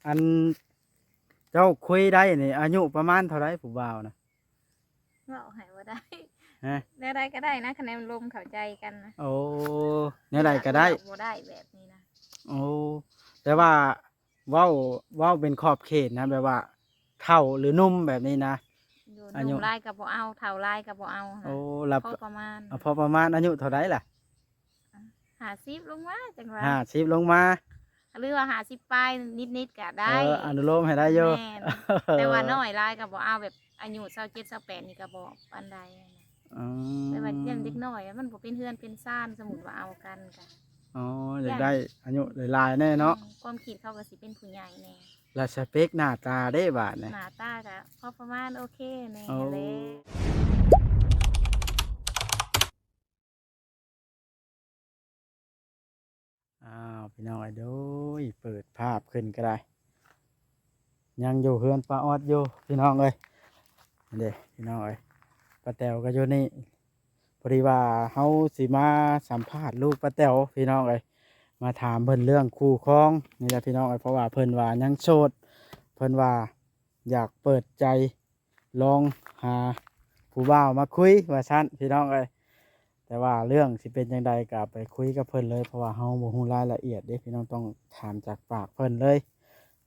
ອັນເຈົ້າຄຸຍໄດ້ນີ້ ອາຍຸປະມານເທົ່າໃດຜູ້ບ່າວນະ? ເວົ້າໃຫ້ບໍ່ໄດ້ ຮະ? ແນວໃດກໍໄດ້ນະ ຄະແນນລົມເຂົ້າໃຈກັນນະ. ໂອ້ ແນວໃດກໍໄດ້ ບໍ່ໄດ້ແບບນີ້ນະ. ໂອ້ ແຕ່ວ່າເວົ້າ ເວົ້າເປັນຂອບເຂດນະ ແບບວ່າເຖົ້າຫຼືໜຸ່ມແບບນີ້ນະ. ອາຍຸ ໜຸ່ມຫຼາຍກໍບໍ່ເອົາ ເຖົ້າຫຼາຍກໍບໍ່ເອົານະ. ໂອ້ ລະ ພໍປະມານ ເອົາພໍປະມານ. ອາຍຸເທົ່າໃດລະ? ຫ້າສິບລົງມາ ຈັ່ງວ່າ ຫ້າສິບລົງມາ ຫຼືວ່າຫ້າສິບປາຍນິດໆກໍໄດ້. ເອີ ອະນຸໂລມໃຫ້ໄດ້ຢູ່. ແມ່ນ ແຕ່ວ່ານ້ອຍຫຼາຍກໍບໍ່ເອົາ ແບບອາຍຸຊາວເຈັດ ຊາວແປດນີ້ກໍບໍ່ປານໃດນະ. ອືມ ແຕ່ວ່າຢ້ານເດັກນ້ອຍມັນບໍ່ເປັນເຮືອນເປັນຊານ ສົມມຸດວ່າເອົາກັນກໍ ອໍ ຢາກໄດ້ອາຍຸຫຼາຍໆແດ່ເນາະ. ອືມ ຄວາມຄິດເຂົາກໍຊິເປັນຜູ້ໃຫຍ່ແດ່. ແລ້ວສະເປັກໜ້າຕາເດ້ບາດນີ້? ໜ້າຕາກໍພໍປະມານ ໂອເຄແດ່ຫັ້ນແຫຼະ. ອ້າວ ພີ່ນ້ອງເອີຍ ໂດຍ ເປີດພາບຂຶ້ນກໍໄດ້. ຍັງຢູ່ເຮືອນປ້າອອດຢູ່ພີ່ນ້ອງເອີຍ. ນີ້ເດ້ພີ່ນ້ອງເອີຍ ປ້າແຕວກໍຢູ່ນີ້. ພໍດີວ່າເຮົາຊິມາສຳພາດລູກປ້າແຕວພີ່ນ້ອງເອີຍ ມາຖາມເພິ່ນເລື່ອງຄູ່ຄອງນີ້ແຫຼະພີ່ນ້ອງເອີຍ. ເພາະວ່າເພິ່ນວ່າຍັງໂສດ ເພິ່ນວ່າຢາກເປີດໃຈ ລອງຫາຜູ້ບ່າວມາຄຸຍວ່າຊັ້ນພີ່ນ້ອງເອີຍ. ແຕ່ວ່າເລື່ອງຊິເປັນຈັ່ງໃດກໍໄປຄຸຍກັບເພິ່ນເລີຍ ເພາະວ່າເຮົາບໍ່ຮູ້ລາຍລະອຽດເດ້ພີ່ນ້ອງ ຕ້ອງຖາມຈາກປາກເພິ່ນເລີຍ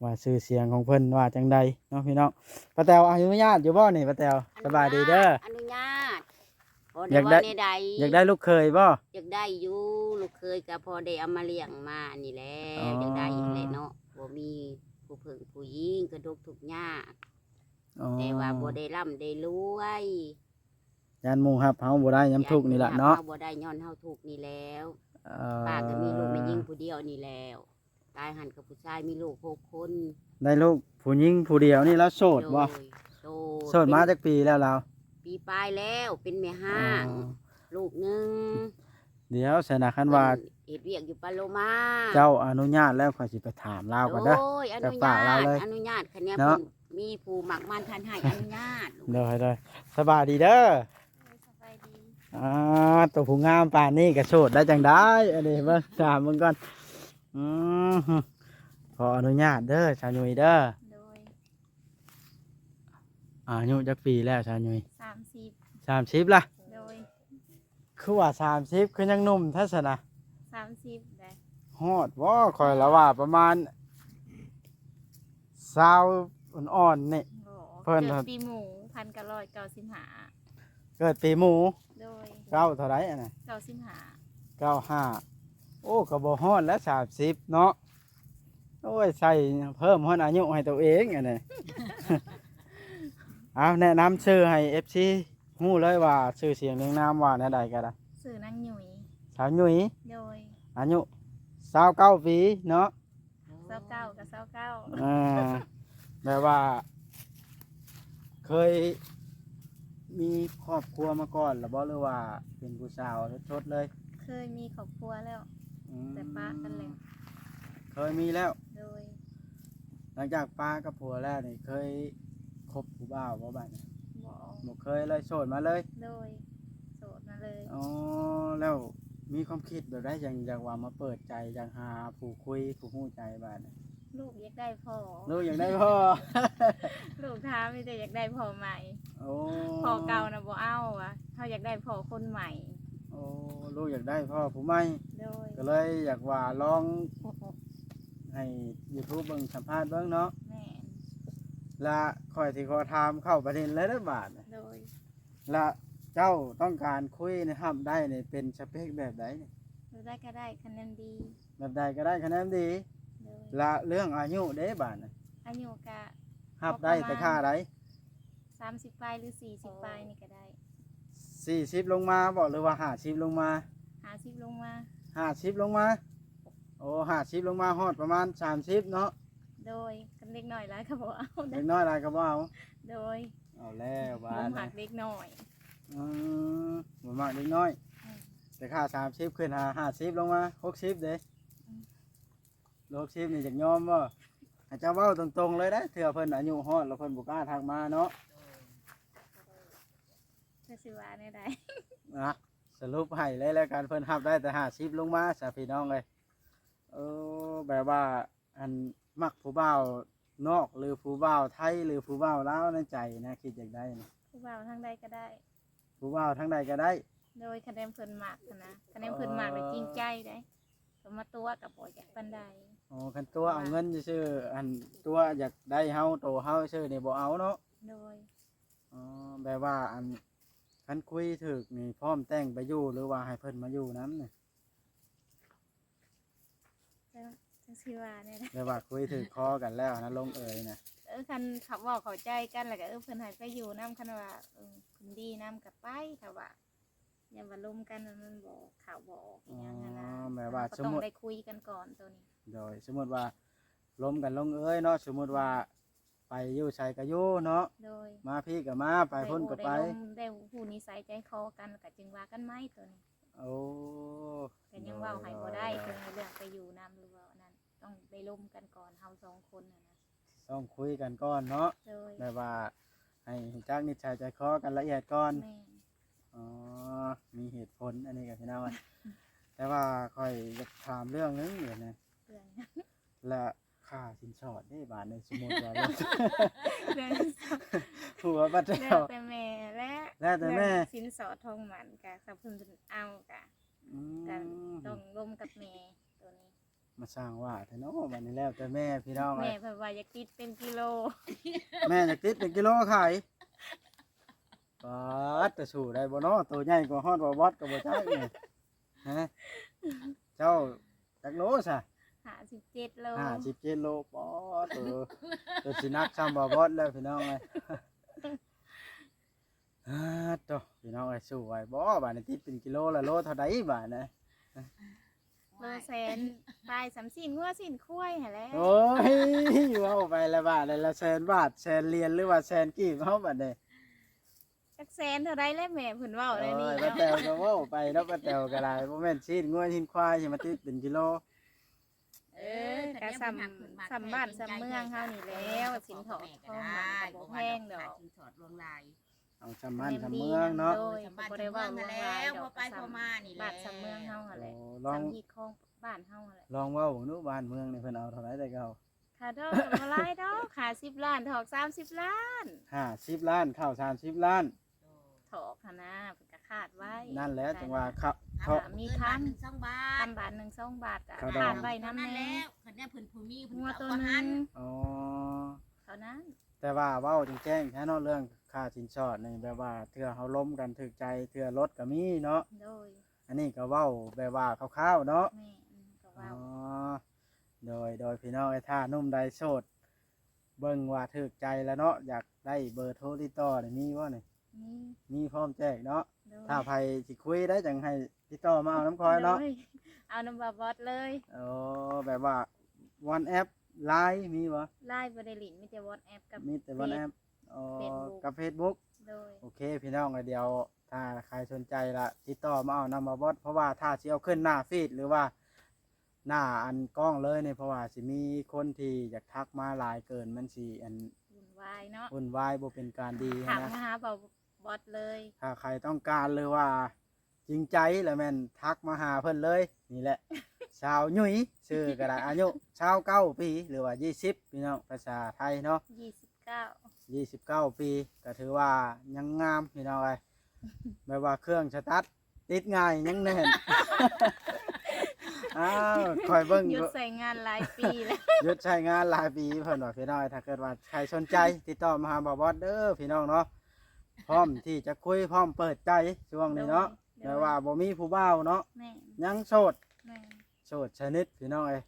ວ່າຊື່ສຽງຂອງເພິ່ນວ່າຈັ່ງໃດເນາະພີ່ນ້ອງ. ປ້າແຕວອະນຸຍາດຢູ່ບໍ່ນີ້ ປ້າແຕວ? ສະບາຍດີເດີ. ອະນຸຍາດ ອະນຸຍາດ. ຢາກໄດ້ ແນວໃດ? ຢາກໄດ້ລູກເຂີຍບໍ່? ຢາກໄດ້ຢູ່ ລູກເຂີຍກໍພໍໄດ້ເອົາມາລ້ຽງມານີ້ແຫຼະ. ອໍ ຢາກໄດ້ຫັ້ນແຫຼະເນາະ ບໍ່ມີຜູ້ເພິ່ງຜູ້ຍິງ ກໍທຸກທຸກຍາກ. ອໍ ແຕ່ວ່າບໍ່ໄດ້ລ່ຳໄດ້ລວຍ ຢ້ານໝູ່ຮັບເຮົາບໍ່ໄດ້ຍາມທຸກນີ້ລະເນາະ. ເຮົາບໍ່ໄດ້ຍ້ອນເຮົາທຸກນີ້ແລ້ວ. ເອີ ປ້າກໍມີລູກແມ່ຍິງຜູ້ດຽວນີ້ແລ້ວ ຕາຍຫັ້ນກັບຜູ້ຊາຍ ມີລູກຫົກຄົນ. ໄດ້ລູກຜູ້ຍິງຜູ້ດຽວນີ້ ລາວໂສດບໍ່? ໂດຍ ໂສດ. ໂສດມາຈັກປີແລ້ວລາວ? ປີປາຍແລ້ວ ເປັນແມ່ຮ້າງ ອໍ ລູກໜຶ່ງ. ດຽວຊັ້ນນະ ຄັນວ່າເພິ່ນເຮັດວຽກຢູ່ປາໂລມາ. ເຈົ້າອະນຸຍາດແລ້ວ ຂ້ອຍຊິໄປຖາມລາວກ່ອນເດີ. ໂດຍ ອະນຸຍາດ ອະນຸຍາດ ຄັນແນວເພິ່ນມີຜູ້ມັກມັນທ່ານໃຫ້ອະນຸຍາດ. ໂດຍ ໂດຍ. ສະບາຍດີເດີ. ໂດຍ ສະບາຍດີ. ອ່າ ໂຕຜູ້ງາມປານນີ້ກໍໂສດໄດ້ຈັ່ງໃດ? ອັນນີ້ເບິ່ງ ຖາມເບິ່ງກ່ອນ. ອືມ ຂໍອະນຸຍາດເດີ ສາວຫຍຸຍເດີ. ໂດຍ. ອາຍຸຈັກປີແລ້ວສາວຫຍຸຍ? ສາມສິບ. ສາມສິບລະ? ໂດຍ. ຄືວ່າສາມສິບ ຄືຍັງໜຸ່ມແທ້ຊັ້ນນະ? ສາມສິບໄດ໋. ຮອດບໍ່? ຂ້ອຍລະວ່າປະມານຊາວອ່ອນໆນີ້. ບໍ່ ເພິ່ນເກີດປີໝູ ພັນເກົ້າຮ້ອຍເກົ້າສິບຫ້າ. ເກີດປີໝູ. ໂດຍ. ເກົ້າເທົ່າໃດອັນນັ້ນ? ເກົ້າສິບຫ້າ. ເກົ້າຫ້າ. ໂອ້ ກໍບໍ່ຮອດແລ້ວສາມສິບເນາະ. ໂອ້ຍ ໃສ່ເພີ່ມຮອດອາຍຸໃຫ້ຕົວເອງອັນນີ້. ເອົາ ແນະນຳຊື່ໃຫ້ເອັຟຊີຮູ້ເລີຍວ່າຊື່ສຽງຮຽງນາມວ່າແນວໃດກໍໄດ້. ຊື່ນາງຫຍຸຍ. ສາວຫຍຸຍ. ໂດຍ. ອາຍຸຊາວເກົ້າປີເນາະ. ຊາວເກົ້າກັບຊາວເກົ້າ. ອ່າ ແບບວ່າ ເຄີຍມີຄອບຄົວມາກ່ອນແລ້ວບໍ່ ຫຼືວ່າເປັນຜູ້ສາວສົດໆເລີຍ? ເຄີຍມີຄອບຄົວແລ້ວ. ອືມ ແຕ່ປະກັນແລ້ວ. ເຄີຍມີແລ້ວ. ໂດຍ. ຫຼັງຈາກປະກັບຜົວແລ້ວນີ້ ເຄີຍຄົບຜູ້ບ່າວບໍ່ບາດນີ້? ບໍ່. ບໍ່ເຄີຍເລີຍ ໂສດມາເລີຍ? ໂດຍ. ໂສດມາເລີຍ. ອໍ ແລ້ວມີຄວາມຄິດແບບໃດ ຈັ່ງຢາກວ່າມາເປີດໃຈ ຢາກຫາຜູ້ຄຸຍ ຜູ້ຮູ້ໃຈບາດນີ້? ລູກຢາກໄດ້ພໍ່. ລູກຢາກໄດ້ພໍ່. ລູກຖາມມີແຕ່ຢາກໄດ້ພໍ່ໃໝ່. ໂອ້ ພໍ່ເກົ່ານະບໍ່ເອົາວ່າ ເຮົາຢາກໄດ້ພໍ່ຄົນໃໝ່. ໂອ້ ລູກຢາກໄດ້ພໍ່ຜູ້ໃໝ່. ໂດຍ. ກໍເລີຍຢາກວ່າລອງໃຫ້ຢູທູບເບິ່ງ ສຳພາດເບິ່ງເນາະ. ແມ່ນ. ລະຂ້ອຍຊິຂໍຖາມເຂົ້າປະເດັນເລີຍເດີບາດນີ້. ໂດຍ. ລະເຈົ້າຕ້ອງການຄຸຍນີ້ ຮັບໄດ້ນີ້ເປັນສະເປັກແບບໃດນີ້? ແບບໃດກໍໄດ້ ຄະແນນດີ. ແບບໃດກໍໄດ້ ຄະແນນດີ. ໂດຍ. ລະເລື່ອງອາຍຸເດ້ບາດນີ້? ອາຍຸກະຮັບໄດ້ແຕ່ຄ່າໃດ? ສາມສິບປາຍ ຫຼື ສີ່ສິບປາຍນີ້ກໍໄດ້. ສີ່ສິບລົງມາບໍ່ ຫຼືວ່າຫ້າສິບລົງມາ? ຫ້າສິບລົງມາ. ຫ້າສິບລົງມາ. ໂອ້ ຫ້າສິບລົງມາ ຮອດປະມານສາມສິບເນາະ. ໂດຍ. ຄັນເດັກນ້ອຍຫຼາຍກໍບໍ່ເອົາ. ເດັກນ້ອຍຫຼາຍກໍບໍ່ເອົາ. ໂດຍ. ເອົາແລ້ວບາດນີ້ ບໍ່ມັກເດັກນ້ອຍ. ອືມ ບໍ່ມັກເດັກນ້ອຍ. ອືມ. ແຕ່ຄ່າສາມສິບຂຶ້ນຫາຫ້າສິບລົງມາ ຫົກສິບເດ້. ອືມ. ຫົກສິບນີ້ຢາກຍອມບໍ່? ໃຫ້ເຈົ້າເວົ້າຕົງໆເລີຍເດ້ ເທື່ອເພິ່ນອາຍຸຮອດແລ້ວເພິ່ນບໍ່ກ້າທັກມາເນາະ. ຈະຊິວ່າແນວໃດ? ນະ ສະຫຼຸບໃຫ້ເລີຍແລ້ວກັນ ເພິ່ນຮັບໄດ້ແຕ່ຫ້າສິບລົງມາຊະ ພີ່ນ້ອງເອີຍ. ເອີ ແບບວ່າ ອັນ ມັກຜູ້ບ່າວນອກ ຫຼືຜູ້ບ່າວໄທ ຫຼືຜູ້ບ່າວລາວໃນໃຈນະ ຄິດຢາກໄດ້ນະ? ຜູ້ບ່າວທາງໃດກໍໄດ້. ຜູ້ບ່າວທາງໃດກໍໄດ້? ໂດຍ ຄັນແມ່ນເພິ່ນມັກຫັ້ນນະ ຄັນແມ່ນເພິ່ນມັກແລ້ວຈິງໃຈເດ້ ເພິ່ນມາຕົວະກໍບໍ່ຢາກປານໃດ. ອໍ ຄັນຕົວະເອົາເງິນຊື່ໆ ອັນຕົວະຢາກໄດ້ເຮົາ ໂຕເຮົາຊື່ນີ້ບໍ່ເອົາເນາະ? ໂດຍ. ອໍ ແບບວ່າ ອັນ ຄັນຄຸຍຖືກນີ້ ພ້ອມແຕ່ງໄປຢູ່ ຫຼືວ່າໃຫ້ເພິ່ນມາຢູ່ນຳນີ້? ຈັກ ຈັກຊິວ່າແນວໃດ ແບບວ່າຄຸຍຖືກຄໍກັນແລ້ວນະ ລົງເອີຍນະ. ເອີ ຄັນເຂົາເວົ້າເຂົ້າໃຈກັນ ແລ້ວກໍ ເອີ ເພິ່ນໃຫ້ໄປຢູ່ນຳ ຄັນວ່າ ເອີ ເພິ່ນດີນຳກໍໄປ ຖ້າວ່າ ຢ້ານວ່າລົມກັນ ມັນບໍ່ເຂົ້າບໍ່ອອກອີ່ຫຍັງຫັ້ນນະ. ອໍ ແບບວ່າ ເຮົາກໍຕ້ອງ ສົມມຸດ ໄດ້ຄຸຍກັນກ່ອນໂຕນີ້. ໂດຍ ສົມມຸດວ່າລົມກັນລົງເອີຍເນາະ ສົມມຸດວ່າ ອືມ ໄປຢູ່ໃສກໍຢູ່ເນາະ. ໂດຍ. ມາພີ້ກໍມາ ໄປພຸ້ນກໍໄປ ໄດ້ຮູ້ ໄດ້ຮູ້ນິໄສໃຈຄໍກັນ ແລ້ວກໍຈຶ່ງວ່າກັນໃໝ່ໂຕນີ້. ໂອ້ ກໍຍັງເວົ້າໃຫ້ບໍ່ໄດ້ ໂດຍ ເຖິງເລື່ອງໄປຢູ່ນຳ ຫຼືວ່າອັນນັ້ນ ຕ້ອງໄດ້ລົມກັນກ່ອນ ເຮົາສອງຄົນຫັ້ນນະ. ຕ້ອງຄຸຍກັນກ່ອນເນາະ. ໂດຍ. ແບບວ່າໃຫ້ຮູ້ຈັກນິໄສໃຈຄໍກັນລະອຽດກ່ອນ. ແມ່ນ. ອໍ ມີເຫດຜົນອັນນີ້ກໍພີ່ນ້ອງ. ແຕ່ວ່າຂ້ອຍຢາກຖາມເລື່ອງໜຶ່ງດຽວນີ້ ເລື່ອງຫຍັງ? ລະຄ່າສິນສອດເດ້ ບາດນີ້ສົມມຸດວ່າ ເລື່ອງສິນສອດ ຜົວບັດແລ້ວ ແລ້ວແຕ່ແມ່ແຫຼະ ແລ້ວແຕ່ແມ່ ເລື່ອງສິນສອດທອງໝັ້ນກະ ຖ້າເພິ່ນເອົາກະ ອືມ ກະຕ້ອງລົມກັບແມ່ໂຕນີ້. ມາສ້າງວ່າແທ້ເນາະ ບັດນີ້ແລ້ວແຕ່ແມ່ພີ່ນ້ອງເອີຍ. ແມ່ເພິ່ນວ່າຢາກຕິດເປັນກິໂລ ແມ່ຢາກຕິດເປັນກິໂລຂາຍ. ປາດ ແຕ່ສູ້ໄດ້ບໍ່ເນາະ ໂຕໃຫຍ່ກວ່າຮອດບໍ່ບອດກໍບໍ່ຈັກນີ້. ຮະ ເຈົ້າຈັກໂລຊະ? ຫ້າສິບເຈັດໂລ. ຫ້າສິບເຈັດໂລ ປາດ ໂຕ ຈົນຊິໜັກຊ່ຳບໍ່ບອດແລ້ວພີ່ນ້ອງເອີຍ. ອາ ໂຕ ພີ່ນ້ອງເອີຍ ສູ້ໄຫວບໍ່? ບາດນີ້ຕິດເປັນກິໂລລະໂລເທົ່າໃດບາດນີ້? ໂລແສນປາຍ ສ່ຳຊີ້ນງົວຊີ້ນຄວາຍຫັ້ນແຫຼະ. ໂອ້ຍ ເວົ້າໄປລະບາດນີ້ລະແສນບາດ ແສນຫຼຽນ ຫຼືວ່າແສນກີບເຮົາບາດນີ້. ຈັກແສນເທົ່າໃດແຫຼະ ແມ່ເພິ່ນເວົ້າແນວນີ້. ໂອ້ຍ ປ້າແຕວກໍເວົ້າໄປເນາະ ປ້າແຕວກໍໄດ້ ບໍ່ແມ່ນຊີ້ນງົວຊີ້ນຄວາຍຊິມາຕິດເປັນກິໂລ. ເອີ ກໍສ່ຳ ສ່ຳບ້ານສ່ຳເມືອງເຮົານີ້ແຫຼະ ສິນສອດທອງໝັ້ນກໍບໍ່ແພງດອກ. ສິນສອດຫຼວງຫຼາຍ ເອົາສ່ຳບ້ານສ່ຳເມືອງເນາະ. ໂດຍ ສ່ຳບ້ານສ່ຳເມືອງຫັ້ນແຫຼະ ພໍໄປພໍມານີ້ແຫຼະ ບ້ານສ່ຳເມືອງເຮົາຫັ້ນແຫຼະ. ໂອ້ ລອງ ສ່ຳຮີດຄອງບ້ານເຮົາຫັ້ນແຫຼະ. ລອງເວົ້າເບິ່ງດູ ບ້ານເມືອງນີ້ເພິ່ນເອົາເທົ່າໃດແຕ່ເກົ່າ? ຄ່າດອກກໍບໍ່ຫຼາຍດອກ ຫ້າສິບລ້ານ ຖອກສາມສິບລ້ານ. ຫ້າສິບລ້ານ ເຂົ້າສາມສິບລ້ານ. ຖອກຫັ້ນນະ ເພິ່ນກໍຄາດໄວ້. ນັ້ນແຫຼະ ຈັ່ງວ່າເຂົ້າ ຖອກ ມີຄຳ ຄຳບາດໜຶ່ງສອງບາດ ຄາດໄວ້ນຳແດ່. ຄັນແມ່ນເພິ່ນຜູ້ມີ ງົວໂຕໜຶ່ງ. ອໍ ເທົ່ານັ້ນ. ແຕ່ວ່າເວົ້າແຈ້ງໆ ແທ້ເນາະ ເລື່ອງຄ່າສິນສອດນີ້ ແບບວ່າເທື່ອເຮົາລົມກັນຖືກໃຈ ເທື່ອລົດກໍມີເນາະ. ໂດຍ. ອັນນີ້ກໍເວົ້າແບບວ່າຄ່າວໆເນາະ. ແມ່ນ ກໍເວົ້າ. ອໍ ໂດຍ ໂດຍ ພີ່ນ້ອງເອີຍ ຖ້າໜຸ່ມໃດໂສດ ເບິ່ງວ່າຖືກໃຈແລ້ວເນາະ ຢາກໄດ້ເບີໂທຕິດຕໍ່ນີ້ມີບໍ່ນີ້? ມີ ມີພ້ອມແຈກເນາະ. ໂດຍ. ຖ້າໃຜຊິຄຸຍໄດ້ ຈັ່ງໃຫ້ຕິດຕໍ່ມາເອົານຳຂ້ອຍເນາະ. ໂດຍ. ເອົານຳບ່າວບອດເລີຍ. ໂອ້ ແບບວ່າ WhatsApp ໄລນ໌ ມີບໍ່? ໄລນ໌ ບໍ່ໄດ້ຫຼິ້ນ ມີແຕ່ WhatsApp ກັບ ມີແຕ່ WhatsApp. ອໍ ເຟສບຸກ ກັບ Facebook. ໂດຍ. ໂອເຄ ພີ່ນ້ອງເອີຍ ດຽວຖ້າໃຜສົນໃຈລະຕິດຕໍ່ມາເອົານຳບ່າວບອດ ເພາະວ່າຖ້າຊິເອົາຂຶ້ນໜ້າຟີດ ຫຼືວ່າ ໜ້າອັນກ້ອງເລີຍນີ້ ເພາະວ່າຊິມີຄົນທີ່ຢາກທັກມາຫຼາຍເກີນ ມັນຊິອັນວຸ່ນວາຍເນາະ ວຸ່ນວາຍ ບໍ່ເປັນການດີຫັ້ນນະ. ທັກມາຫາບ່າວບອດເລີຍ. ຖ້າໃຜຕ້ອງການ ຫຼືວ່າຈິງໃຈ ລະແມ່ນທັກມາຫາເພິ່ນເລີຍ. ນີ້ແຫຼະ ສາວຫຍຸຍ ຊື່ກໍໄດ້ ອາຍຸຊາວເກົ້າປີ ຫຼືວ່າ ຊາວ ປີ ພີ່ນ້ອງ ພາສາໄທເນາະ. ຊາວ ຊາວເກົ້າປີ ກໍຖືວ່າຍັງງາມ ພີ່ນ້ອງເອີຍ ແບບວ່າເຄື່ອງສະຕັດຕິດງ່າຍ ຍັງແໜ້ນ. ອ້າວ ຂ້ອຍເບິ່ງ ຢຸດໃຊ້ງານຫຼາຍປີແລ້ວ ຢຸດໃຊ້ງານຫຼາຍປີ ເພິ່ນວ່າ ພີ່ນ້ອງ. ຖ້າເກີດວ່າໃຜສົນໃຈ ຕິດຕໍ່ມາຫາບ່າວບອດເດີ ພີ່ນ້ອງເນາະ. ພ້ອມທີ່ຈະຄຸຍ ພ້ອມເປີດໃຈຊ່ວງນີ້ເນາະ. ໂດຍ. ແບບວ່າບໍ່ມີຜູ້ບ່າວເນາະ. ແມ່ນ. ຍັງໂສດ. ແມ່ນ. ໂສດສະໜິດ ພີ່ນ້ອງເອີຍ.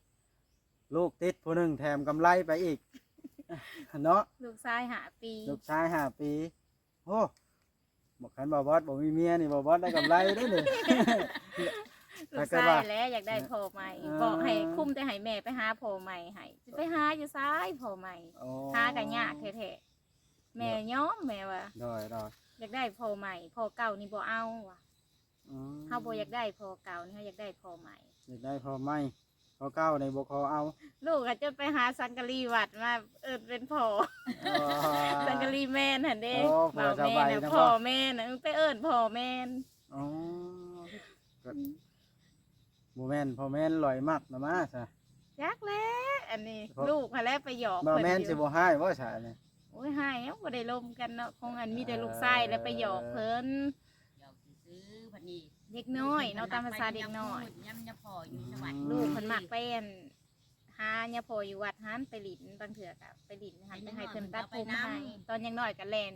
ລູກຕິດຜູ້ໜຶ່ງ ແຖມກຳໄລໄປອີກເນາະ. ລູກຊາຍຫ້າປີ. ລູກຊາຍຫ້າປີ. ໂອ້ ບໍ່ ຄັນບ່າວບອດບໍ່ມີເມຍນີ້ ບ່າວບອດໄດ້ກຳໄລເດ້ນີ້. ລູກຊາຍແຫຼະ ຢາກໄດ້ພໍ່ໃໝ່. ເອີ ບອກໃຫ້ຄຸມແຕ່ໃຫ້ແມ່ໄປຫາພໍ່ໃໝ່ໃຫ້ ຊິໄປຫາຢູ່ໃສພໍ່ໃໝ່? ໂອ້ ຫາກໍຍາກແທ້ໆ. ແມ່ຍອມ ແມ່ວ່າ. ໂດຍ ໂດຍ. ຢາກໄດ້ພໍ່ໃໝ່ ພໍ່ເກົ່ານີ້ບໍ່ເອົາວ່າ. ອືມ ເຮົາບໍ່ຢາກໄດ້ພໍ່ເກົ່ານີ້ ເຮົາຢາກໄດ້ພໍ່ໃໝ່. ຢາກໄດ້ພໍ່ໃໝ່ ພໍ່ເກົ່ານີ້ບໍ່ຂໍເອົາ. ລູກກໍຈົນໄປຫາສັງກະລີວັດມາເອີ້ນເປັນພໍ່. ອໍ ສັງກະລີແມນຫັ້ນເດ້. ອໍ ຜົວສາວໃບນະ. ພໍ່ແມນນະ ໄປເອີ້ນພໍ່ແມນ. ອໍ ກໍບໍ່ແມ່ນພໍ່ແມນລອຍມັກນະມາຊະ. ຈັກແຫຼະ ອັນນີ້ ເພາະ ລູກຫັ້ນແຫຼະໄປຫຍອກ ບໍ່ ເພິ່ນ ແມ່ນ ຢູ່ ຊິບໍ່ຮ້າຍບໍ່ຊະອັນນີ້? ໂອ້ຍ ຮ້າຍ ເຮົາບໍ່ໄດ້ລົມກັນເນາະ ຂອງອັນມີແຕ່ລູກຊາຍແຫຼະໄປຫຍອກເພິ່ນ ເອີ ຫຍອກຊື່ໆ ບັດນີ້ ເດັກນ້ອຍເນາະ ຕາມພາສາເດັກນ້ອຍ ຍາມຍາພໍ່ຢູ່ສະຫວັນ ອືມ ລູກເພິ່ນມັກໄປອັນ ຫາຍາພໍ່ຢູ່ວັດຫັ້ນ ໄປຫຼິ້ນ ບາງເທື່ອກໍໄປຫຼິ້ນຫັ້ນ ໄປໃຫ້ເພິ່ນຕັດຜົມໃຫ້ ຕອນຍັງນ້ອຍກໍແລ່ນ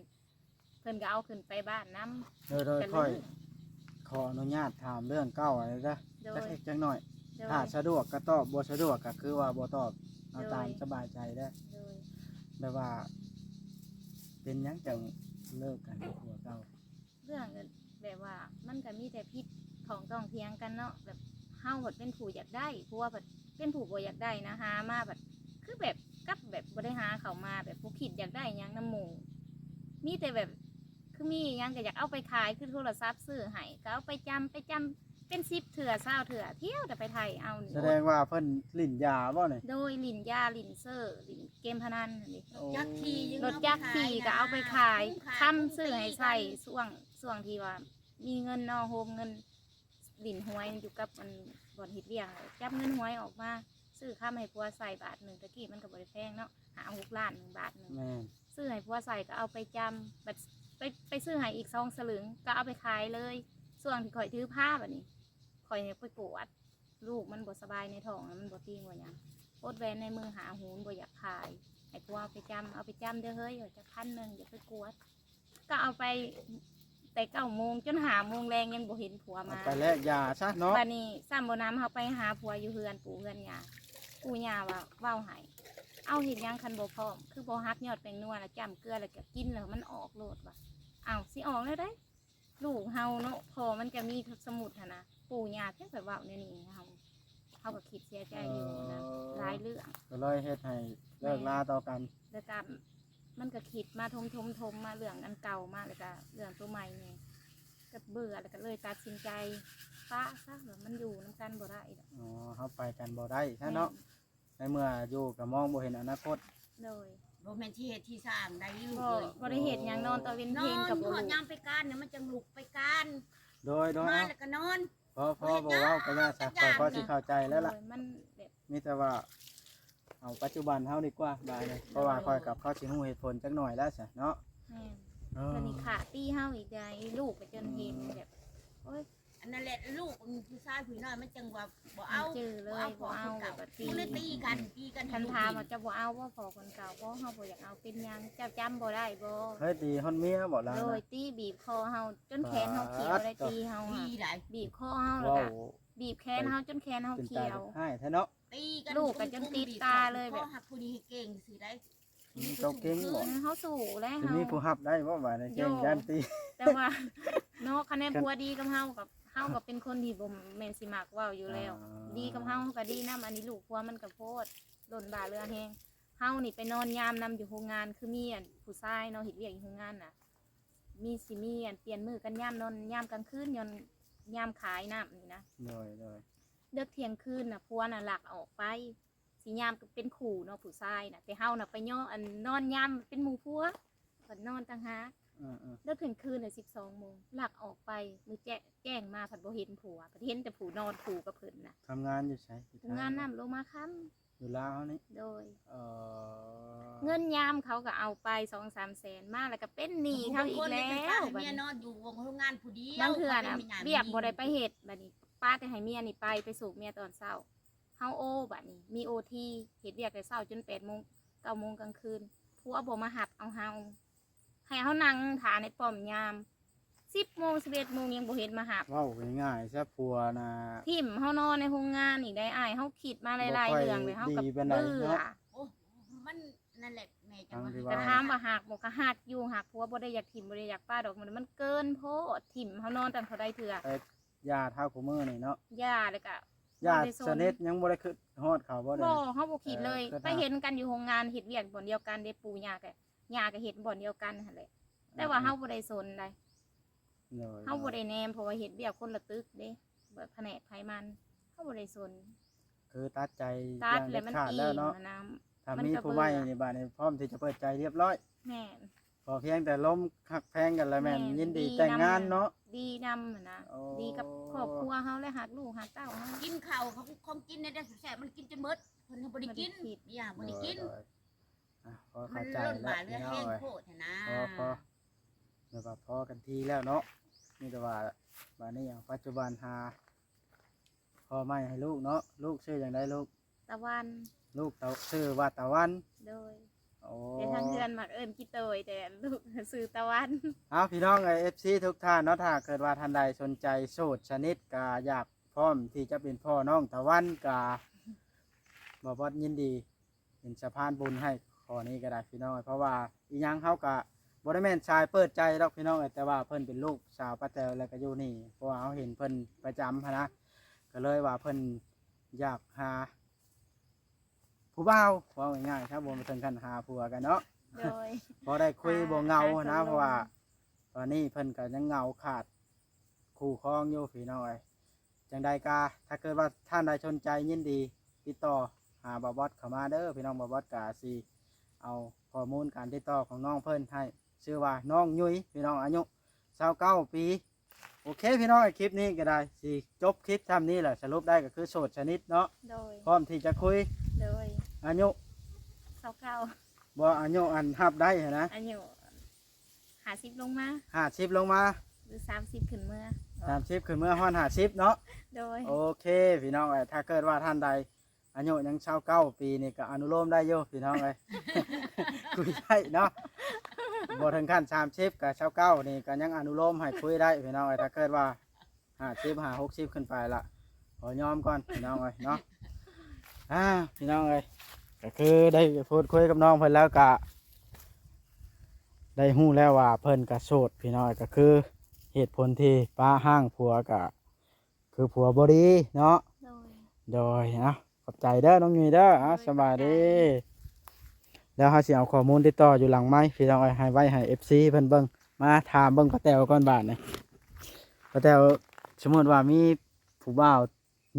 ເພິ່ນກໍເອົາຂຶ້ນໄປບ້ານນຳ ໂດຍ ໂດຍ ຂ້ອຍຂໍອະນຸຍາດຖາມເລື່ອງເກົ່າອັນນີ້ເດີ ໂດຍ ຈັກເລັກຈັກນ້ອຍ ໂດຍ ຖ້າສະດວກກໍຕອບ ບໍ່ສະດວກກໍຄືວ່າບໍ່ຕອບ ເອົາຕາມສະບາຍໃຈເດີ ໂດຍ ແບບວ່າເປັນຫຍັງຈັ່ງເລີກກັນກັບຜົວເກົ່າ? ເລື່ອງແບບວ່າມັນກໍມີແຕ່ຜິດຂ້ອງຕ້ອງຖຽງກັນເນາະ ແບບເຮົາພັດເປັນຜູ້ຢາກໄດ້ ຜົວພັດເປັນຜູ້ບໍ່ຢາກໄດ້ນະ ຫາມາພັດຄືແບບກັບແບບບໍ່ໄດ້ຫາເຂົ້າມາ ແບບບໍ່ຄິດຢາກໄດ້ຫຍັງນຳໝູ່ ມີແຕ່ແບບ ຄືມີຫຍັງກໍຢາກເອົາໄປຂາຍ ຄືໂທລະສັບຊື້ໃຫ້ ກໍເອົາໄປຈຳ ໄປຈຳເປັນສິບເທື່ອຊາວເທື່ອ ທ່ຽວແຕ່ໄປໄຖເອົານີ້ ສະແດງວ່າເພິ່ນຫຼິ້ນຢາບໍ່ນີ້? ໂດຍ ຫຼິ້ນຢາ ຫຼິ້ນເຊີ ຫຼິ້ນເກມພະນັນຫັ້ນເດ ລົດຈັກຂີ່ ລົດຈັກຂີ່ກໍເອົາໄປຂາຍ ຄຳຊື້ໃຫ້ໃຊ້ ຊ່ວງ ຊ່ວງທີ່ວ່າມີເງິນເນາະ ໂຮມເງິນຫຼິ້ນຫວຍຢູ່ກັບອັນບ່ອນເຮັດວຽກ ຈັບເງິນຫວຍອອກມາ ຊື້ຄຳໃຫ້ຜົວໃສ່ບາດໜຶ່ງ ແຕ່ກີ້ມັນກໍບໍ່ໄດ້ແພງເນາະ ຫ້າຫົກລ້ານໜຶ່ງບາດໜຶ່ງ ແມ່ນ ຊື້ໃຫ້ຜົວໃສ່ກໍເອົາໄປຈຳ ບັດໄປ ໄປຊື້ໃຫ້ອີກສອງສະຫຼຶງ ກໍເອົາໄປຂາຍເລີຍ ຊ່ວງທີ່ຂ້ອຍຖືພາບັດນີ້ ຂ້ອຍໃຫ້ໄປກວດ ລູກມັນບໍ່ສະບາຍໃນທ້ອງ ມັນບໍ່ຕິງບໍ່ຫຍັງ ປົດແຫວນໃນມືຫ້າຫູນ ບໍ່ຢາກຂາຍ ໃຫ້ຜົວເອົາໄປຈຳ ເອົາໄປຈຳເດີເຮີ້ຍ ວ່າຈັກພັນໜຶ່ງ ຢາກໄປກວດ ກໍເອົາໄປແຕ່ເກົ້າໂມງຈົນຫ້າໂມງແລງ ຍັງບໍ່ເຫັນຜົວມາ ເອົາໄປແລກຢາຊະເນາະ ບັດນີ້ຊ້ຳບໍ່ນຳ ເຮົາໄປຫາຜົວຢູ່ເຮືອນປູ່ເຮືອນຍ່າ ປູ່ຍ່າວ່າ ເວົ້າໃຫ້ ເອົາເຮັດຫຍັງຄັນບໍ່ພ້ອມ ຄືບໍ່ຫັກຍອດແປ້ງນົວ ແລ້ວຈ້ຳເກືອ ແລ້ວກໍກິນ ແລ້ວມັນອອກໂລດວ່າ ເອົ້າ ຊິອອກແນວໃດ? ລູກເຮົາເນາະ ພໍ່ມັນຈະມີ ສົມມຸດຫັ້ນນະ ປູ່ຍ່າພຽງແຕ່ເວົ້າແນວນີ້ໃຫ້ເຮົາ ເຮົາກໍຄິດເສຍໃຈຢູ່ນະ ເອີ ຫຼາຍເລື່ອງ ກໍເລີຍເຮັດໃຫ້ເລີກລາຕໍ່ກັນ ແມ່ນ ແລ້ວກໍມັນກໍຄິດມາ ຖົມໆໆ ມາເລື່ອງອັນເກົ່າມາ ແລ້ວກໍເລື່ອງຕົວໃໝ່ນີ້ ກໍເບື່ອ ແລ້ວກໍເລີຍຕັດສິນໃຈປະຊະ ວ່າມັນຢູ່ນຳກັນບໍ່ໄດ້ດອກ ອໍ ເຮົາໄປກັນບໍ່ໄດ້ຊະເນາະ ແມ່ນ ໃນເມື່ອຢູ່ກໍມອງບໍ່ເຫັນອະນາຄົດ ໂດຍ ບໍ່ແມ່ນທີ່ເຮັດທີ່ສ້າງໄດ້ລູກເອີຍ ບໍ່ໄດ້ເຮັດຫຍັງ ນອນຕາເວັນເພນກໍບໍ່ລຸກ ຍາມໄປການນີ້ມັນຈັ່ງລຸກໄປການ ໂດຍ ໂດຍ ມາແລ້ວກໍນອນ ພໍ ພໍບໍ່ເວົ້າກໍຢ່າຊະ ຂ້ອຍພໍຊິເຂົ້າໃຈແລ້ວລະ ໂດຍ ມັນແບບ ມີແຕ່ວ່າເອົາປັດຈຸບັນເຮົາດີກວ່າບາດນີ້ ເພາະວ່າຂ້ອຍກັບເຂົາຊິຮູ້ເຫດຜົນຈັກໜ້ອຍແລ້ວຊະເນາະ ແມ່ນ ເອີ ບັດນີ້ຂ້າຕີເຮົາອີກໃດ໋ ລູກກໍຈົນເຫັນແບບ ໂອ້ຍ ອັນນັ້ນແຫຼະ ລູກຜູ້ຊາຍຜູ້ນ້ອຍມັນຈັ່ງວ່າບໍ່ເອົາ ມັນຈື່ເລີຍ ບໍ່ເອົາ ບໍ່ເອົາ ຜູ້ເກົ່າ ບັດຕີ ມັນເລີຍຕີກັນ ຕີກັນ ຄັນຖາມວ່າເຈົ້າບໍ່ເອົາບໍ່ພໍ່ຄົນເກົ່າ ບໍ່ ເຮົາບໍ່ຢາກເອົາ ເປັນຫຍັງ ເຈົ້າຈຳບໍ່ໄດ້ບໍ່? ເຄີຍຕີຮອດເມຍບໍ່ລາວນະ? ໂດຍ ຕີບີບຄໍເຮົາຈົນແຂນເຮົາຂຽວໄດ໋ ຕີເຮົາ ດີໄດ໋ ບີບຄໍເຮົາ ແລ້ວກໍ ເວົ້າ ບີບແຂນເຮົາຈົນແຂນເຮົາຂຽວ ເປັນຕາຮ້າຍແທ້ເນາະ ຕີກັນ ລູກກໍຈົນຕິດຕາເລີຍ ແບບ ພໍຮັກຜູ້ນີ້ໃຫ້ເກັ່ງຊິໄດ້ ອືມ ເຈົ້າເກັ່ງບໍ່? ເຮົາສູ້ແລ້ວ ຊິມີຜູ້ຮັບໄດ້ບໍ່ບາດນີ້ ເກັ່ງຢ້ານຕີ ແຕ່ວ່າເນາະ ຄັນແມ່ນຜົວດີກັບເຮົາ ກັບເຮົາກໍເປັນຄົນທີ່ບໍ່ແມ່ນຊິມັກເວົ້າຢູ່ແລ້ວ ອ່າ ດີກັບເຮົາ ເຮົາກໍດີນຳ ອັນນີ້ລູກຜົວມັນກໍໂພດ ຫຼົ່ນບ້າເຫຼືອແຮງ ເຮົານີ້ໄປນອນຍາມນຳຢູ່ໂຮງງານ ຄືມີອັນຜູ້ຊາຍເນາະ ເຮັດວຽກຢູ່ໂຮງງານນະ ມີ ຊິມີອັນປ່ຽນມື້ກັນຍາມນອນ ຍາມກາງຄືນ ຍ້ອນຍາມຂາຍນ້ຳນີ້ນະ ໂດຍ ໂດຍ ເດິກທ່ຽງຄືນນະ ຜົວນະລັກອອກໄປ ຊິຍາມເປັນຄູ່ເນາະ ຜູ້ຊາຍນະ ແຕ່ເຮົານະໄປຍອ ອັນ ນອນຍາມເປັນໝູ່ຜົວ ເພິ່ນນອນຕ່າງຫາກ ເອີໆ ເດິກທ່ຽງຄືນນະ ສິບສອງໂມງ ລັກອອກໄປ ມື້ແຈ້ງ ແຈ້ງມາພັດບໍ່ເຫັນຜົວ ພັດເຫັນແຕ່ຜູ້ນອນຄູ່ກັບເພິ່ນນະ ທຳງານຢູ່ໃສ? ທຳງານນ້ຳໂລມາຄຳ ຢູ່ລາວເຮົານີ້ ໂດຍ ເອີ ເງິນຍາມເຂົາກໍເອົາໄປສອງສາມແສນ ມາແລ້ວກໍເປັນໜີ້ເຂົາອີກແລ້ວ ບາດນີ້ ເມຍນອນຢູ່ໂຮງງານຜູ້ດຽວ ບາງເທື່ອນະ ວຽກບໍ່ໄດ້ໄປເຮັດ ບາດນີ້ປະແຕ່ໃຫ້ເມຍນີ້ໄປ ໄປສູບເມຍຕອນເຊົ້າ ເຮົາໂອ ບາດນີ້ມີໂອທີ ເຮັດວຽກແຕ່ເຊົ້າຈົນແປດໂມງ ເກົ້າໂມງກາງຄືນ ຜົວບໍ່ມາຮັບເອົາເຮົາ ໃຫ້ເຮົານັ່ງຖ້າໃນປ້ອມຍາມ ສິບໂມງ ສິບເອັດໂມງ ຍັງບໍ່ເຫັນມາຮັບ ເວົ້າງ່າຍໆຊະ ຜົວນະ ຖິ້ມເຮົານອນໃນໂຮງງານອີກໄດ໋ ອ້າຍ ເຮົາຄິດມາຫຼາຍໆເລື່ອງເລີຍ ເຮົາກໍເບື່ອ ໂອ້ ມັນນັ້ນແຫຼະ ແມ່ຈັ່ງວ່າ ກໍຖາມວ່າຮັກບໍ່ ກໍຮັກຢູ່ ຮັກ ຜົວບໍ່ໄດ້ຢາກຖິ້ມ ບໍ່ໄດ້ຢາກປະດອກ ມັນ ມັນເກີນໂພດ ຖິ້ມເຮົານອນຕັ້ງເທົ່າໃດເທື່ອ ແຕ່ຢາເທົ່າຄູ່ມື້ນີ້ເນາະ ຢາ ແລ້ວກໍຢາສະໜິດ ຍັງບໍ່ໄດ້ຄຶດຮອດເຂົາບໍ່? ບໍ່ ເຮົາບໍ່ຄິດເລີຍ ເອີ ໄປເຫັນກັນຢູ່ໂຮງງານ ເຮັດວຽກບ່ອນດຽວກັນເດ້ ປູ່ຍ່າກໍ ຍ່າກໍເຮັດບ່ອນດຽວກັນຫັ້ນແຫຼະ ເອີ ແຕ່ວ່າເຮົາບໍ່ໄດ້ສົນໃດ ໂດຍ ເຮົາບໍ່ໄດ້ແນມ ເພາະວ່າເຮັດວຽກຄົນລະຕຶກເດ້ ແບບພະແນກໃຜມັນ ເຮົາບໍ່ໄດ້ສົນ ຄືຕັດໃຈຢ່າງເດັດຂາດແລ້ວເນາະ ຖ້າມີຜູ້ໃໝ່ນີ້ ບາດນີ້ພ້ອມທີ່ຈະເປີດໃຈຮຽບຮ້ອຍ ແມ່ນ ຂໍພຽງແຕ່ລົມຮັກແພງກັນລະແມ່ນ ແມ່ນ ຍິນດີແຕ່ງງານເນາະ ດີນຳຫັ້ນນະ ໂອ້ ດີກັບຄອບຄົວເຮົາ ແລະ ຮັກລູກຮັກເຕົ້າເຮົາ ກິນເຂົ້າຂອງ ຂອງກິນໃນແດນແຊບ ມັນກິນຈົນໝົດ ເພິ່ນກໍບໍ່ໄດ້ກິນ ບໍ່ໄດ້ກິນ ເບຍບໍ່ໄດ້ກິນ ໂດຍໆ ອ່ະ ພໍເຂົ້າໃຈແລ້ວ ມັນລົ້ນບາດເຫຼືອແຮງ ພີ່ນ້ອງເອີຍ ໂພດຫັ້ນນະ ພໍ ພໍ ແບບວ່າພໍກັນທີແລ້ວເນາະ ມີແຕ່ວ່າບາດນີ້ ປັດຈຸບັນຫາພໍ່ໃໝ່ໃຫ້ລູກເນາະ ລູກຊື່ຫຍັງໃດລູກ? ຕາວັນ ລູກຕາ ຊື່ວ່າຕາວັນ ໂດຍ ໂອ້ ແຕ່ທາງເຮືອນມັກເອີ້ນກິໂຕຍ ແຕ່ລູກຊື່ຕາວັນ ເອົາ ພີ່ນ້ອງເອີຍ ເອັຟຊີ ທຸກທ່ານເນາະ ຖ້າເກີດວ່າທ່ານໃດສົນໃຈໂສດສະໜິດ ກະຢາກ ພ້ອມທີ່ຈະເປັນພໍ່ນ້ອງຕາວັນ ກະບໍ່ບອດຍິນດີເປັນສະພານບຸນໃຫ້ຂໍ້ນີ້ກໍໄດ້ພີ່ນ້ອງ ເພາະວ່າອີ່ຫຍັງເຮົາກະບໍ່ໄດ້ແມ່ນສາຍເປີດໃຈດອກພີ່ນ້ອງ ແຕ່ວ່າເພິ່ນເປັນລູກສາວປ້າແຕວ ແລ້ວກະຢູ່ນີ້ ເພາະວ່າເຮົາເຫັນເພິ່ນປະຈຳຫັ້ນນະ ກໍເລີຍວ່າເພິ່ນຢາກຫາ ຜູ້ບ່າວ ເວົ້າງ່າຍໆ ຖ້າບໍ່ເຖິງຂັ້ນຫາຜົວກັນເນາະ ໂດຍ ພໍໄດ້ຄຸຍ ອ່າ ບໍ່ເຫງົາຫັ້ນນະ ຫາຊົມ ເພາະວ່າຕອນນີ້ເພິ່ນກໍຍັງເຫງົາຂາດຄູ່ຄອງຢູ່ພີ່ນ້ອງເອີຍ ຈັ່ງໃດກໍຖ້າເກີດວ່າທ່ານໃດສົນໃຈຍິນດີຕິດຕໍ່ຫາບ່າວບອດເຂົ້າມາເດີພີ່ນ້ອງ ບ່າວບອດກໍຊິເອົາຂໍ້ມູນການຕິດຕໍ່ຂອງນ້ອງເພິ່ນໃຫ້ ຊື່ວ່ານ້ອງຍຸ້ຍພີ່ນ້ອງ ອາຍຸຊາວເກົ້າປີ ໂອເຄພີ່ນ້ອງ ຄລິບນີ້ກໍໄດ້ຊິຈົບຄລິບຊ່ຳນີ້ແຫຼະ ສະຫຼຸບໄດ້ກໍຄືໂສດສະໜິດເນາະ ໂດຍ ພ້ອມທີ່ຈະຄຸຍ ໂດຍ ອາຍຸ ຊາວເກົ້າ ບໍ່ ອາຍຸອັນຮັບໄດ້ຫັ້ນນະ ອາຍຸຫ້າສິບລົງມາ ຫ້າສິບລົງມາ ຫຼືສາມສິບຂຶ້ນເມືອ ສາມສິບຂຶ້ນເມືອຮອດຫ້າສິບເນາະ ໂດຍ ໂອເຄພີ່ນ້ອງເອີຍ ຖ້າເກີດວ່າທ່ານໃດ ອາຍຸຍັງຊາວເກົ້າປີນີ້ກໍອະນຸໂລມໄດ້ຢູ່ພີ່ນ້ອງເອີຍ ຄຸຍໄດ້ເນາະ ບໍ່ເຖິງຂັ້ນສາມສິບກໍຊາວເກົ້ານີ້ກໍຍັງອະນຸໂລມໃຫ້ຄຸຍໄດ້ພີ່ນ້ອງເອີຍ ຖ້າເກີດວ່າຫ້າສິບ ຫ້າ ຫົກສິບຂຶ້ນໄປລະ ຂໍຍອມກ່ອນພີ່ນ້ອງເອີຍເນາະ ອ່າ ພີ່ນ້ອງເອີຍ ກໍຄືໄດ້ພູດຄຸຍກັບນ້ອງເພິ່ນແລ້ວກໍໄດ້ຮູ້ແລ້ວວ່າເພິ່ນກໍໂສດພີ່ນ້ອງເອີຍ ກໍຄືເຫດຜົນທີ່ປະຮ້າງຜົວກໍ ຄືຜົວບໍ່ດີເນາະ ໂດຍ ໂດຍ ເອົາ ຂອບໃຈເດີນ້ອງຍຸ້ຍເດີ ເອົາ ໂດຍ ສະບາຍດີ ຂອບໃຈ ແລ້ວເຮົາຊິເອົາຂໍ້ມູນຕິດຕໍ່ຢູ່ຫຼັງໄມ ພີ່ນ້ອງເອີຍ ໃຫ້ໄວ້ໃຫ້ເອັຟຊີເພິ່ນເບິ່ງ ມາຖາມເບິ່ງປ້າແຕວກ່ອນບາດນີ້ ປ້າແຕວ ສົມມຸດວ່າມີຜູ້ບ່າວ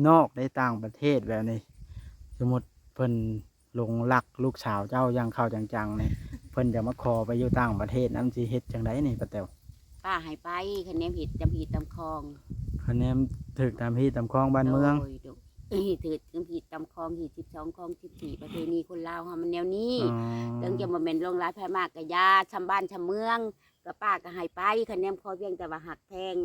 ນອກໃນຕ່າງປະເທດແບບນີ້ ສົມມຸດເພິ່ນ ຫຼົງລັກລູກສາວເຈົ້າຢ່າງເຂົ້າຈັງໆນີ້ ເພິ່ນຈະມາຂໍໄປຢູ່ຕ່າງປະເທດນັ້ນ ຊິເຮັດຈັ່ງໃດນີ້ປ້າແຕວ? ປ້າໃຫ້ໄປ ຄະແນນເຮັດຕາມຮີດຕາມຄອງ ຄະແນນຖືກຕາມຮີດຕາມຄອງບ້ານເມືອງ ໂດຍ ໂດຍ ເອີ ຖືກຕາມຮີດຕາມຄອງ ຮີດສິບສອງ ຄອງສິບສີ່ ປະເພນີຄົນລາວເຮົາມັນແນວນີ້ ອໍ ເຖິງຈະບໍ່ແມ່ນຫຼວງຫຼາຍໃຜມາກະຢ່າ ຊ່ຳບ້ານຊ່ຳເມືອງ ກະປ້າກະໃຫ້ໄປ ຄະແນນຂໍພຽງແຕ່ວ່າຮັກແພງ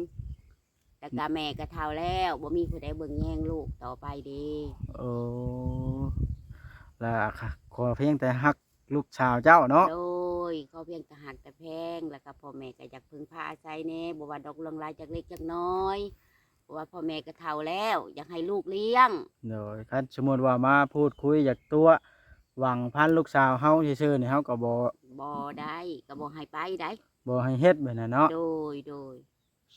ແລ້ວກະແມ່ກະເຖົ້າແລ້ວ ບໍ່ມີຜູ້ໃດເບິ່ງແຍງລູກຕໍ່ໄປເດ້ ໂອ້ ລະຂໍພຽງແຕ່ຮັກລູກສາວເຈົ້າເນາະ ໂດຍ ຂໍພຽງແຕ່ຮັກແຕ່ແພງ ແລ້ວກະພໍ່ແມ່ກະຢາກເພິ່ງພາອາໄສແດ່ ບໍ່ວ່າດອກຫຼວງຫຼາຍຈັກເລັກຈັກນ້ອຍ ເພາະວ່າພໍ່ແມ່ກະເຖົ້າແລ້ວ ຢາກໃຫ້ລູກລ້ຽງ ໂດຍ ຄັນສົມມຸດວ່າມາພູດຄຸຍຢາກຕົວະ ຫວັງພັນລູກສາວເຮົາຊື່ໆນີ້ ເຮົາກະບໍ່ ບໍ່ໄດ້ ກະບໍ່ໃຫ້ໄປໃດ ບໍ່ໃຫ້ເຮັດແບບນັ້ນເນາະ ໂດຍ ໂດຍ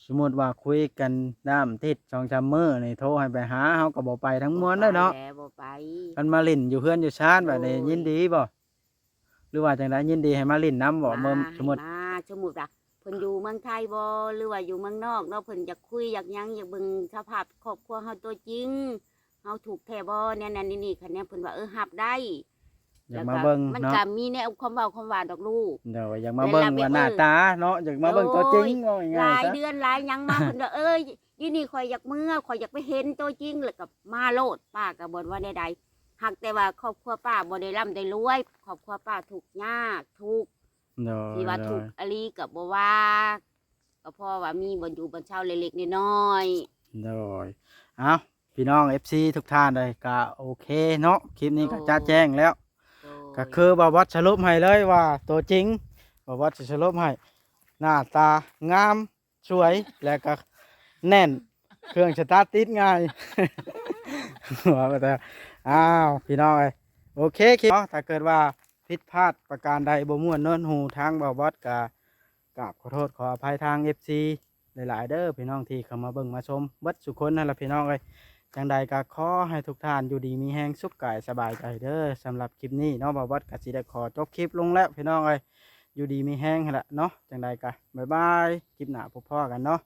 ສົມມຸດວ່າຄຸຍກັນດ້າມຕິດສອງສາມມື້ນີ້ ໂທໃຫ້ໄປຫາ ເຮົາກໍບໍ່ໄປທັງມວນເດ້ເນາະ ບໍ່ໄປແຫຼະ ບໍ່ໄປ ຄັນມາຫຼິ້ນຢູ່ເຮືອນຢູ່ຊານແບບນີ້ ໂອ້ຍ ຍິນດີບໍ່ ຫຼືວ່າຈັ່ງໃດ ຍິນດີໃຫ້ມາຫຼິ້ນນຳບໍ່ ມາ ສົມມຸດ ໃຫ້ມາ ສົມມຸດວ່າເພິ່ນຢູ່ເມືອງໄທບໍ່ ຫຼືວ່າຢູ່ເມືອງນອກເນາະ ເພິ່ນຢາກຄຸຍຢາກຫຍັງ ຢາກເບິ່ງສະພາບຄອບຄົວເຮົາຕົວຈິງ ເຮົາທຸກແທ້ບໍ່ ແນວນັ້ນແນວນີ້ ຄັນແນວເພິ່ນວ່າ ເອີ ຮັບໄດ້ ຢາກມາເບິ່ງເນາະ ແລ້ວກໍມັນກໍມີແນວຄວາມເວົ້າຄວາມວ່າດອກລູກ ໂດຍ ຢາກມາເບິ່ງວ່າໜ້າຕາເນາະ ຢາກມາເບິ່ງຕົວຈິງ ເວົ້າງ່າຍໆ ຫຼາຍເດືອນຫຼາຍຫຍັງມາ ເພິ່ນວ່າ ເອີຍ ຢູ່ນີ້ຂ້ອຍຢາກເມືອ ຂ້ອຍຢາກໄປເຫັນຕົວຈິງ ແລ້ວກໍມາໂລດ ປ້າກໍບໍ່ວ່າແນວໃດ ຫາກແຕ່ວ່າຄອບຄົວປ້າບໍ່ໄດ້ລ່ຳໄດ້ລວຍ ຄອບຄົວປ້າທຸກຍາກ ທຸກ ໂດຍ ທີ່ວ່າ ໂດຍ ທຸກອີ່ຫຼີກໍບໍ່ວ່າ ກໍພໍວ່າມີບ່ອນຢູ່ບ່ອນເຊົາເລັກໆນ້ອຍໆ ໂດຍ ເອົ້າ ພີ່ນ້ອງເອັຟຊີທຸກທ່ານເອີຍ ກະໂອເຄເນາະ ຄລິບນີ້ກະ ໂດຍ ຈະແຈ້ງແລ້ວ ໂດຍ ກະຄືບ່າວບອດສະຫຼຸບໃຫ້ເລີຍວ່າໂຕຈິງ ບ່າວບອດຊິສະຫຼຸບໃຫ້ ໜ້າຕາງາມ ສວຍ ແລະກະແໜ້ນ ເຄື່ອງສະຕາດຕິດງ່າຍ ວ່າແຕ່ ອ້າວ ພີ່ນ້ອງເອີຍ ໂອເຄ ຄລິບເນາະ ຖ້າເກີດວ່າຜິດພາດປະການໃດ ບໍ່ມ່ວນນວນຫູ ທາງບ່າວບອດກະ ກາບຂໍໂທດຂໍອະໄພທາງເອັຟຊີຫຼາຍໆເດີ ພີ່ນ້ອງທີ່ເຂົ້າມາເບິ່ງມາຊົມເບິດສູ່ຄົນຫັ້ນລະ ພີ່ນ້ອງເອີຍ ຈັ່ງໃດກໍຂໍໃຫ້ທຸກທ່ານຢູ່ດີມີແຮງ ສຸກກາຍສະບາຍໃຈເດີ ສຳລັບຄລິບນີ້ເນາະ ບ່າວບອດກໍຊິໄດ້ຂໍຈົບຄລິບລົງແລ້ວ ພີ່ນ້ອງເອີຍ ຢູ່ດີມີແຮງຫັ້ນລະເນາະ ຈັ່ງໃດກໍບາຍບາຍ ຄລິບໜ້າພົບພໍ້ກັນເນາະ.